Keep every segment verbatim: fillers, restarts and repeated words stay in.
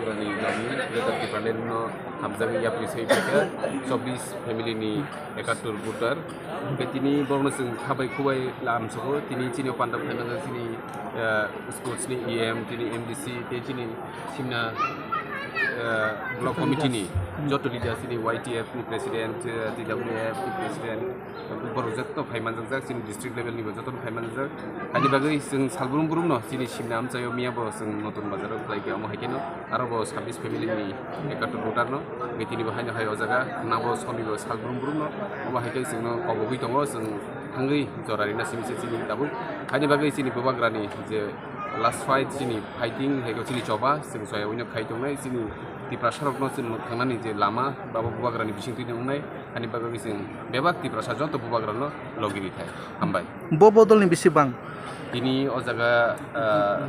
Ni jani Greater Tipraland no hamjagwi yapri sai phaikha chobbish family ni ekattor voter. Hwnkhe tini borokno chwng khabai khubai lam sogo, tini chini o pandap khaina chini, eh, sports ni E M, tini M D C tei chini Simna, eh, block committee ni joto leader, chini Y T F ni president, eh, T W F ni president, borok joto phai manjakjak, chini district level ni bo joto phai manjakjak. Haini bagwi chwng salbrum brum no chini Simna amchaio miya bo chwng Notun Bazar o khlai kha, omo hai kheno aro bo chobbish family ni ekattor voter no, tini bo haino hai o jaga nabo soni bo salbrum brum no, omo hai khe chwngno kobogwi tongo, chwng thangwi jora rina simi se chini tabuk. Haini bagwi chini bubagrani je last fight chini fighting hai khe chini choba chwng soya uino khai tongnai, chini Tiprasa rokno chwng thangnani je lama babo bubagrani bising twi wngnai, haini bagwi chwng bebak Tiprasa joto bubagrano logi rithai. Hambai. Bo bodolni bisi bang? Tini o jaga, ah,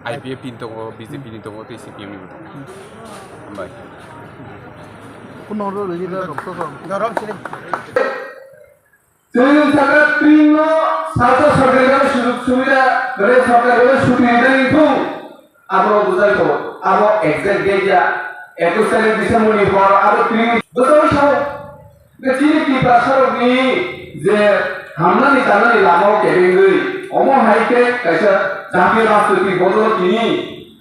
I P F ni tongo, B J P ni tongo, tei C P M ni bo tongo. Hambai. Kuno ro rejida rok to. Chini saka tini no sasa sorkar sujug subida, re sorkar re suti ridani thung. Abo bujai ko, abo exact date ya, ekush tarik December ni hor, abo tini bujai sao. Chini Tiprasa rokni je hamnani chanani lama o kebengwi, omo hai khe kaisa jatiyo rajnoitik bodol tini.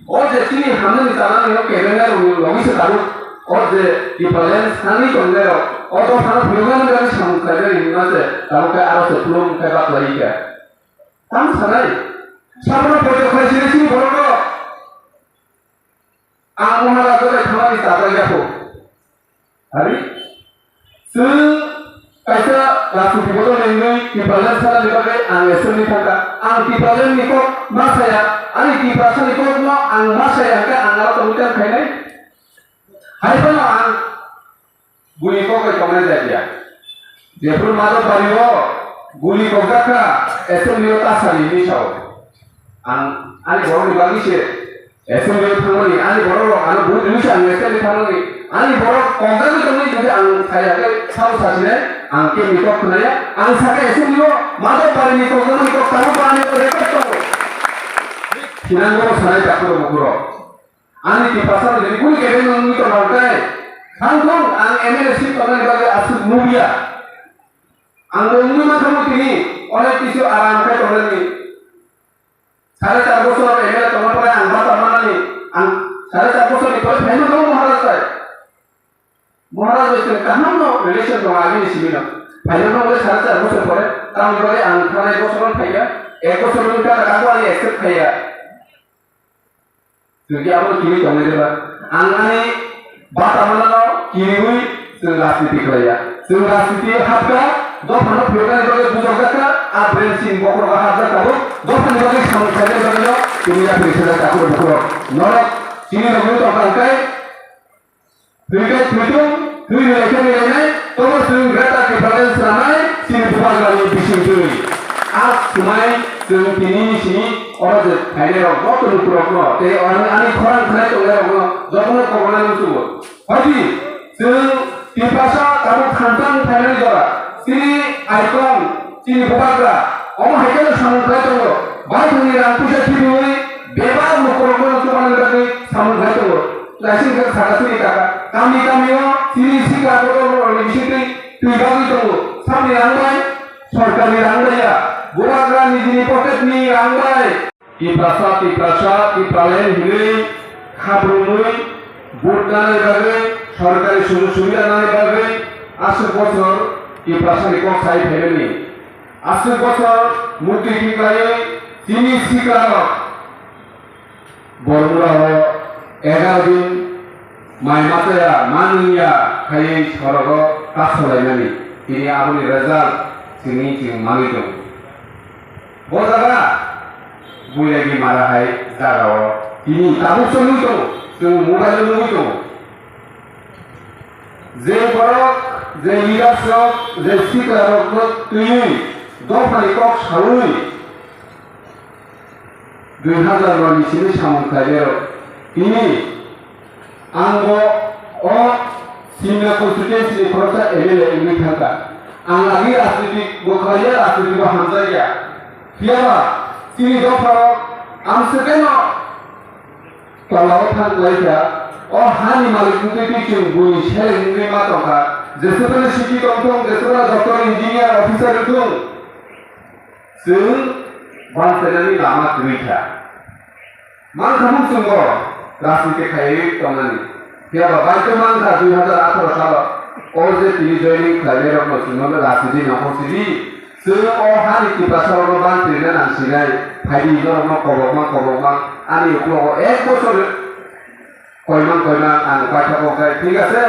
O je chini hamnani chanani o kebengnai rokni logi se tabuk o je Tipraland sanwi tongnai rok, o dophano phunuknani bagwi samung khlainai hinma se tabuk khe aro se phunuk khe baklai kha. Tamo sanai, sabono poito khlai sini chini borok rok. Ang Maharaj bai thangmani chajak ya kho. Hari, chwng kaisa rajniti bodol nengwi Tipraland sanani bagwi ang assembly thangkha. Ang Tipraland ni kok ma saya, ani Tiprasa ni kok no ang ma saya hwnkhe ang aro tongwi tang khainai. Hai phano ang buni kok bai tongnai jat ya. Jephuru Madhobari o guli kokjak kha, assembly o ta sani hinwi sao. Ang ani borokni bagwi se assembly o thangmani, ani borok rok ano vote rwui se ang assembly thangmani, ani borok kokjagwi tongmani hinkhe ang sai hakhe sao sasinai, ang keboni kok khwnaya, ang sakhe assembly o Madhobari ni kokjakmani kok tabuk bo ani record tongo. Thinango sanai takhuk rok bukhuk rok. Ani Tiprasa ni kunu kebeng wngwi tongmani tei thang thung ang M L A seat tongnani bagwi aswk nukya. Ang bo wngwi mankha tini onek kisu aram khe tongnani. Sare char bosor M L A tongna pore ang bata manani, ang sare char bosor ni pore phaima tongo Maharaj bai. Maharaj bai chwng kaham no relation tongo agini simi no. Phaima tongo sare char bosor pore, tamni bagwi ang thanai bosor no phaiya, ek bosor wngkha, abo ani accept khaiya. Chwng khe abo kiri tongnai de ba? Ang ani bata manano kiriwi chwng rajniti khlaiya. Chwng rajniti hapkha, dophano phiyoknani bagwi bujokjakha, a brain chini bokhorogo hapjak tabuk, dophani bagwi samung khlainani bagwino chwng yapri sejak takhuk bukhurok. Norok chini rogwi tongkha hwnkhe, thwi khe thwitung, thwi rwlai khe rwlainai, tobo chwng Greater Tipraland swnamnai chini bubagrani bisingtwi. A swmai chwng tini sini oro je phainairok joto lukurokno tei ani khorang khnai tongnairokno jotono kobornai muchungo. Hoidi chwng Tiprasa tabuk thansa wng phainani jora chini icon, chini bubagra, omo hai kheno samung khlai tongo. Baithangni rang puisa khibiwi bebak lukurokno chubanani bagwi samung khlai tongo. Naising khe saka chini kaka. Kami kami o chini sikla borok rokni bisingtwi twi bagwi tongo. Samni rang bai, sorkarni rang bai ya. Bubagra nijini pocket ni rang bai. Tiprasa, Tiprasa, Tipraland hinwi khabrumwi vote nanai bagwi, sorkari sujog subida nanai bagwi aswk bosor Tiprasani kok sai phaimani. Aswk bosor mukti tiklaiwi chini siklarok Bormura o egaroh din mai machaya, manwngya khaiwi sorogo kasolaimani. Tini aboni result chini chwng manwi tongo. Bo jaga Builagi mara hai jaga o tini tabuk chwngwi tongo, chwng mobile o nugwi tongo. Je borok, je leaders rok, je sikla rok no twiwi dophani kok sawi dui hazar rok ni simi samung khlai berok. Tini ang bo o Simna constituency ni khoroksa M L A wngwi thangkha. Ang agi rajniti bo khlaiya, rajniti bo hamjakya. Phiyaba chini dopha rok ang swkeno tola o thang khlaikha, O hani malik wngwi twi chwng buini seleng wngwi ma tongkha. Jeswkano city tongthung, jeswkano doctor, engineer, officer wngthung, chwng bansainani lama kwrwi kha. Mankha mung chwngbo rajniti khaiwi tongnani. Phiya ba baithang mankha dui hazar atharo salo o je tini joining khlainairokno chwngno rajniti nongkhor sidi. Chwng o hani Tiprasarokno ban kwrwina nang sinai. Phaidi norokno kobokma kobokma ani uklogo ek bochor koimang koimang ang paithakgo khe thik ase.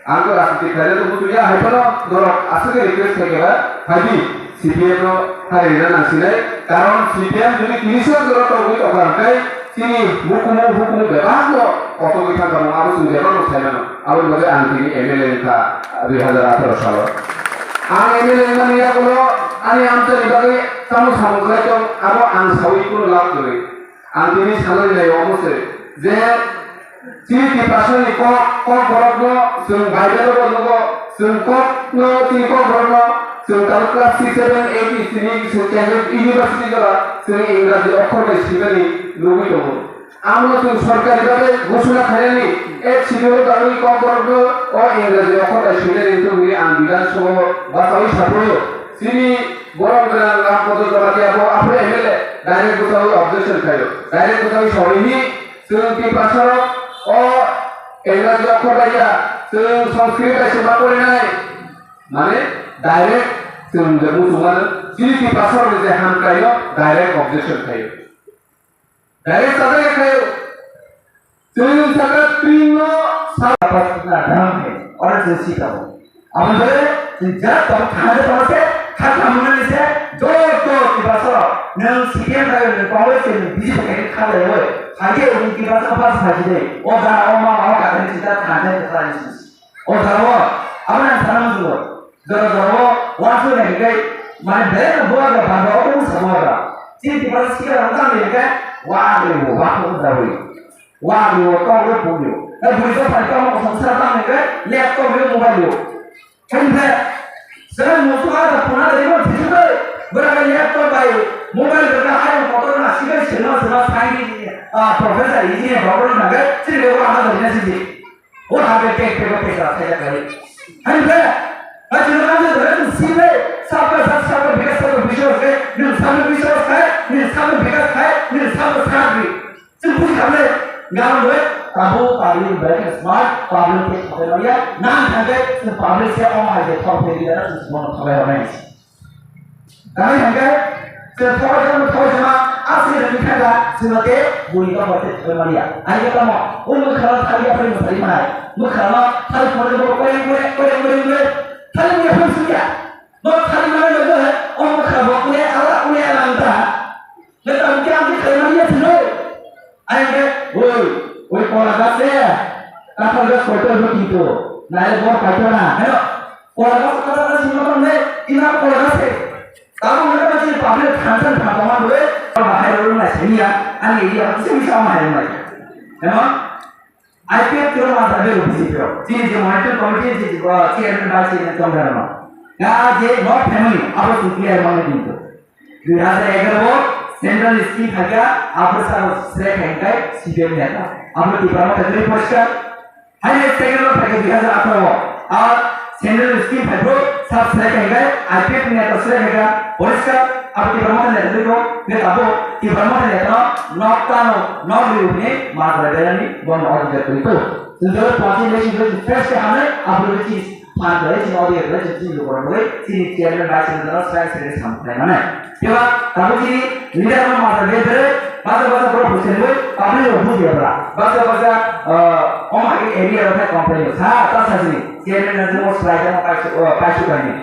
Ang to rajniti khlaina to bujiya hai phano norok aswk khe request khe khe ba phaidi C P M no hai rina nang sinai. Karon C P M jodi tini sal jora tongwi tongkha hwnkhe chini hukumu hukumu bebak no kotor wngwi thangkha, abo chwng bebak no sai mano. Aboni bagwi ang tini M L A wngkha dui hazar atharo salo. Ang M L A wngmani yagulo ani amchaini bagwi tamo samung khlai tong, abo ang sawi kunu lab kwrwi. Ang tini salai lai omo se je chini Tiprasani kok, kok borokno chwng Bible-o bo nugo, chwng kokno chini kok borokno chwng tabuk class six, seven, eight ni chini chwng Kendriya University jora chwng Ingraji okhor bai swimani nugwi tongo. Amo chwng sorkari bagwi ghoshona khainani, Eighth Schedule bagwi kok borokno o Ingraji okhor bai swinani wngwi ang Bidhan Sabha-o bachaui sapro. Chini borok gwnang Rampada Jamatia bo aphuru M L A direct bwchaui objection khaio. Direct bwchaui saui hi chwng Tiprasarok o Engraji okhor bai ya, chwng Sanskrit bai se ma porinai. Mane direct chwng je muchungmano chini Tiprasarokni je hamkraino direct objection khaio. Direct sajak khaio. Chwng saka twino sa apa suna dam he. Ora chwng si tabo. Abo je chwng ja tabo thana tabo se, kha tamo nani se, joto Tiprasarok. Nwng C P M khaio, nwng Congress khaio, nwng B J P khaio, kha lai oi. Phai khe nwng Tiprasa pass phai si de. O da o ma ma ka ni si da thana tabo se. O jagao, aboni ang sana muchungo, jora jorao, uansuk nai hinkhe, mane, belai no buagra, bangba, obo wngsa buagra. Chini Tiprasa sikla rok tamo hinkhe, wa ri wo, wa ko wngsa bui. Wa ri wo, tok ri pung yo. Na bui jok phai tamo ko songsa tamo hinkhe, laptop yo, mobile yo. Hinkhe, sera musu ada phone ada imo thisi de, bera laptop bai, mobile bai, ayo motor na sigai sema sema sai ni, ah, professor, engineer, doctor na ge, chini ge wa ada ni sisi. O ha be pek pek pek sa sa ya kare. Hai be. Hai chino kan de dare tu si be. Sabka sath sabka vikas sabka biswas hai. Nung sabka biswas hai. Nung sabka vikas hai. Nung sabka sath bhi. Tu bui khamle. Ngam be. Tabu public very smart. Public ke khamle ya. Nang khamle. Tu public se om hai de thok pe di dare tu mon khamle ya nai. Tamo hingke, chwng thoi jama, thoi jama, aswk rwngwi thangkha, chwngno tei buini tongmani tei thangwi manya. Ani khe tamo, o mwkhano thari yaphai mwsari manai. Mwkhano thari phone bo koyang koyang, koyang koyang koyang. Thari manya phone sukya. Bo thari manai loge, o mwkha bo kune ala, kune ala wngkha. Hwnkhe tamo khe ang khe thari manya phano. Ani hingke, oi, oi kola gase, kathal gas kotor bo kintu, nai bo kaito na, heno, kola gas kathal gas sima tong ne, ina kola gase. Tamo hingke ma chini public thansa thansa ma bole, bahai ro na sini ya, ani area ko sini sama hai mai. Heno, I P F kiro ma sabe office kiro, chini je monitor committee je, je, chairman ba chairman tong dano. Ya je not family, abo sukli ai ma kintu. Dui hazar egaroh o central scheme phaikha, aphuru sabo select khaikha C P M neta. Aphuru Tipra Motha kwrwi poriskar. Hai second o phaikha dui hazar atharo o. Ar central scheme phaiphuru sab select khaikha, I P F neta select khaikha, poriskar. Aphuru Tipra Motha neta kwrwi ko, neta bo Tipra Motha neta no nokta no nok ri upni majra berani bono odhikar kwrwi ko. Sundor pati leshi kwrwi fresh khe hamle, aphuru chis Phan khlai chini audio khlai chini chini lukurok bagwi chini chairman vice chairman no sai sai sam khlai mane. Teba tabuk chini leader no masa bedre basa basa pro phusen bui public rok buji abra. Basa basa, ah, om hagi area rok thai complain sa ta sa chini chairman na jemo slide no paisu, ah, paisu khlai ni.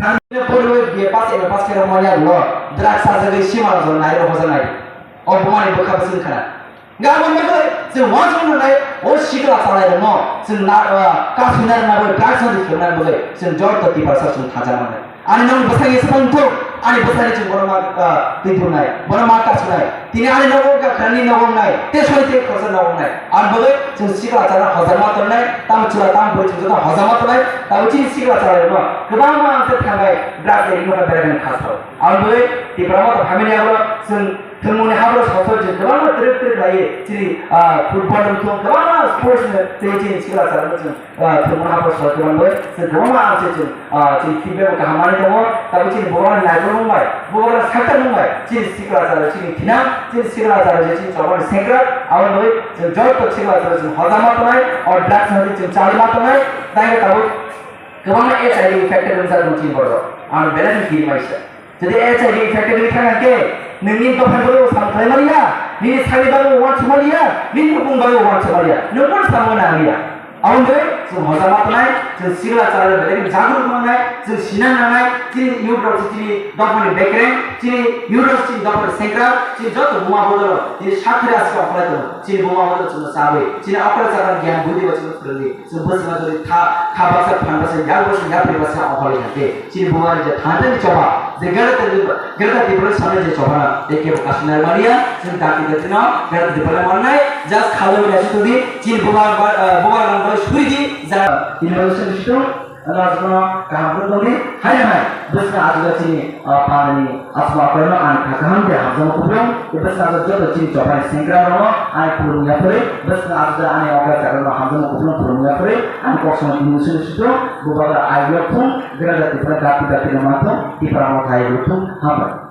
Thang ne pori bui B A pass, M A pass khe rok manya duo. Drugs sa jagwi sima rok nai rok hoja nai. O bumani bwkha bwswk khana. Gabon bagwi chwng uansuk nangnai, o sikla chalairokno chwng na, ah, kasui narwkna bagwi, drugs no rwkna bagwi chwng joto Tiprasa chwng thaja mannai. Ani nokni bwsakni swkang thung, ani bwsakni chwng bono ma, ah, twi thumnai, bono ma kasunai. Tini ani nogo wngkha, khani nogo wngnai, tei soi tei khoroksa nogo wngnai. Ani bagwi chwng sikla chana hojama tonnai, tamo chwla tamo bwrwi chwng joto hojama tonnai, tamo chini sikla chalairokno kwbangma ang tei thangnai drugs addict no berai khasao. Ani bagwi Tipra Motha family abo chwng Thwngmungni haboro sosoi chwng kwbangma twrwk twrwk laiwi chini, ah, football wngthung, kwbangma sports ni tei chini sikla chwng, ah, thwngmungni haboro sosoi kwbangma chwng kwbangma ang se chwng, ah, chini feedback kaham manwi tongo. Tabuk chini bubagra naikolmung bai, bubagra sakta mung bai chini sikla chwng chini thinang, chini sikla chwng je chini chobani sengkrak, aboni bagwi chwng joto sikla chwng chwng hojama tongnai, o drugs ni chwng chalima tongnai, tei tabuk kwbangma H I V infected wngjak chini borok. Ang belai khe kirimaisa. Jodi H I V infected wngwi thangkha khe, nini dophani bagwi bo samung khlai maliya, nini sakni bagwi bo uansuk maliya, nini nukung bagwi bo uansuk maliya, nwng bono samung nang liya. Aboni bagwi chwng hojama tongnai, chwng sikla chwla belai khe jagrut mangnai, chwng sinang nangnai, chini youth rok se chini dophani bekreng, chini youth rok se chini dophani sengkrak, chini joto buma bodol rok, chini sakri aswk ongkhlai tongo, chini buma bodol chwngno chabwi, chini okra chakra gyan budi bo chwngno phwrwngwi. Chwng bwskango jodi kha, kha baksa, phan baksa, yak baksa, yapri baksa ongkhorwi kha khe, chini buma ni je thansa ni choba, je Greater Tripura, Greater Tripura ni samung je choba na, tei kebo kasina maliya, chwng dakti dakti no Greater Tripura ni mannai, just khalwi naisik tongdi, chini buma, eh, buma rang bai suri di, ja, chini bai suri di, ano asukno kaham khe tongdi, hai hai, bwskango asuk chini, eh, phan ni Asma okra no ani kha kaham khe hamjakma kupulung, tei bwskango joto chini choba ni sengkrak rok no ani khulum yapharwi, bwskango aswk ani okra chakra no hamjakma kupulung khulum yapharwi, ani kok songwi tini sini sitwng, bubagra ayok thung, gra jati phra dati dati no manthung, tipra mo thai thung, hambai.